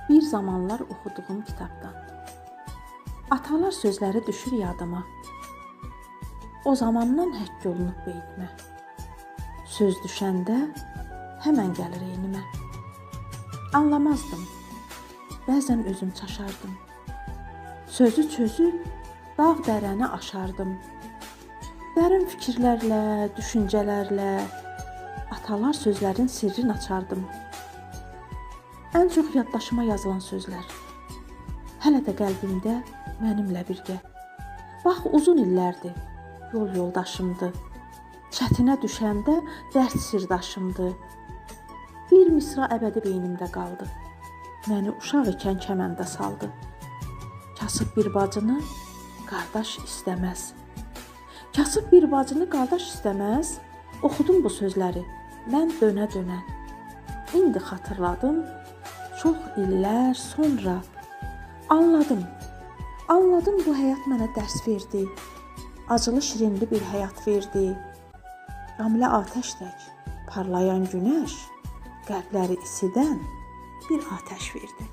Bir zamanlar oxuduğum kitabdan. Atalar sözləri düşür yadıma. O zamandan həkk olunub beynimə. Söz düşəndə həmən gəlir eynimə. Anlamazdım. Bəzən özüm çaşardım. Sözü çözüb dağ dərəni aşardım. Dərin fikirlərlə, düşüncələrlə atalar sözlərin sirrini açardım. Ən çox yaddaşıma yazılan sözlər hələ də qəlbimdə mənimlə birgə. Bax uzun illərdir yol yoldaşımdır. Çətinə düşəndə dərd sirdaşımdır. Bir misra əbədi beynimdə qaldı. Məni uşaq ikən kəməndə saldı. Kasıb bir bacını qardaş istəməz. Kasıb bir bacını qardaş istəməz. Oxudum bu sözləri mən dönə-dönə. İndi xatırladım, çox illər sonra anladım. Anladım bu həyat mənə dərs verdi. Acılı şirinli bir həyat verdi. Ramilə atəş tək parlayan günəş qəlbləri isidən bir atəş verdi.